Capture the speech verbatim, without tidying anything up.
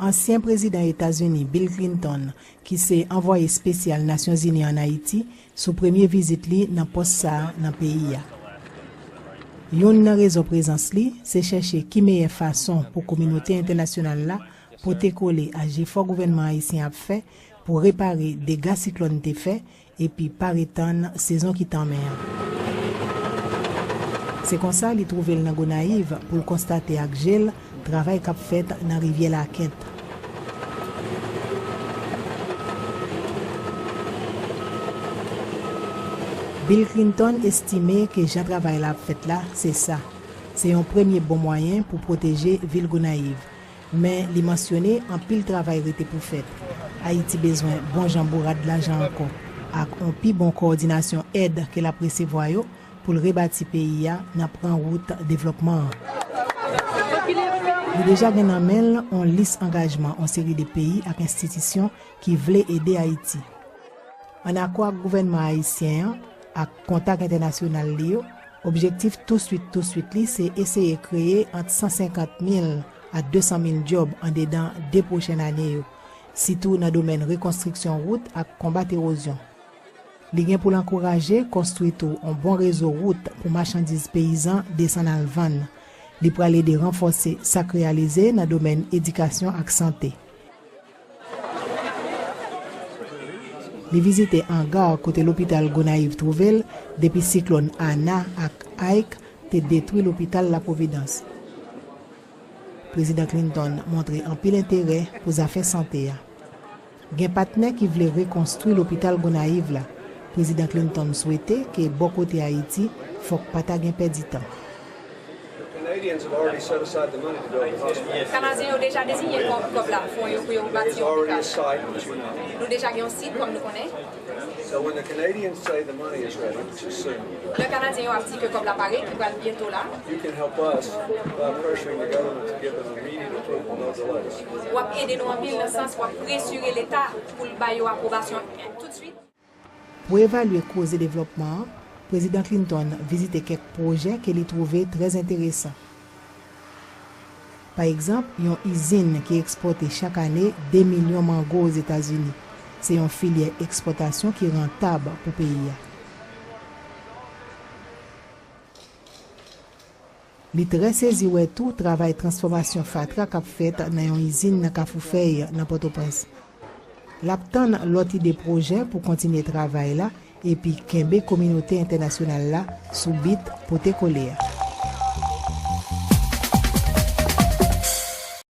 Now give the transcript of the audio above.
Ansyen prezidan Etazini Bill Clinton, ki se anvwaye espesyal Nasyonzini ann Ayiti, sou premye vizit li nan pòs sa a nan peyi a. Youn nan rezon prezans li, se chèche ki meyè fason pou kominote entènasyonal la pote kole a jefò gouvènman ayisyen ap fè pou repare dega siklòn te fè epi pare tann sezon ki tanmen an. Se konsa li twouve l nan Gonayiv pou l konstate ak je l travay k ap fèt nan rivyè Lakent. Bill Clinton estime ke jan travay la ap fèt la, se sa. Se yon premye bon mwayen pou pwoteje vil Gonayiv. Men li mansyone anpil travay rete pou fèt. Ayiti bezwen bon jan bourad lajan ankò, ak yon pi bon kowòdinasyon èd ke l ap resevwa yo pou l rebati peyi a nan pran wout devlòpman an. Li deja gen nan men l yon lis angajman yon seri de peyi ak enstitisyon ki vle ede Ayiti. An akò ak gouvènman ayisyen an ak kontak entènasyonal li yo, objektif touswit touswit li se eseye kreye ant san senkant mil a de san mil djòb andedan de pwochèn ane yo, sitou nan domèn rekonstriksyon wout ak konbat ewozyon. Li gen pou l ankouraje konstwi tou yon bon rezo wout pou machandiz peyizan desann al vann. Li pral ede ranfòse sa k reyalize nan domèn edikasyon ak sante. Li vizite anga kote lopital Gonayiv twouve l depi siklòn Ana ak Ike te detwi lopital La Providence. Prezidan Clinton montre anpil enterè pou zafè sante a. Gen patnè ki vle rekonstwi lopital Gonayiv la. Prezidan Clinton swete ke bò kote Ayiti, fòk pa ta gen pèdi tan. The Canadians have already set aside the money to build the hospital. Kanadyen yo deja deziyen kò-, kòb la pou yo, pou yo bati yon lopital. There's already a site, which we know. Nou deja gen yon sit, kòm nou konnen. So when the Canadians say the money is ready, which is soon, Lè Kanadyen yo ap di ke kòb la pare, ki pral byento la, you can help us by pressuring the government to give them immediate approval, no delays. W ap ede nou anpil nan sans w ap presire Leta pou l ba yo apwobasyon toutswit. Pou evalye koze devlòpman an, Prezidan Clinton vizite kèk pwojè ke li twouve trè enteresan. Pa egzanp, yon izin ki ekspòte chak ane de milyon mango Ozetazini. Se yon filyè ekspòtasyon ki rantab pou peyi a. Li trè sezi wè tou travay transfòmasyon fatra k ap fèt nan yon izin nan Kafou Fèy, nan Pòtoprens. L ap tann lòt ide pwojè pou kontinye travay la epi kenbe kominote entènasyonal la sou bit pote kole a.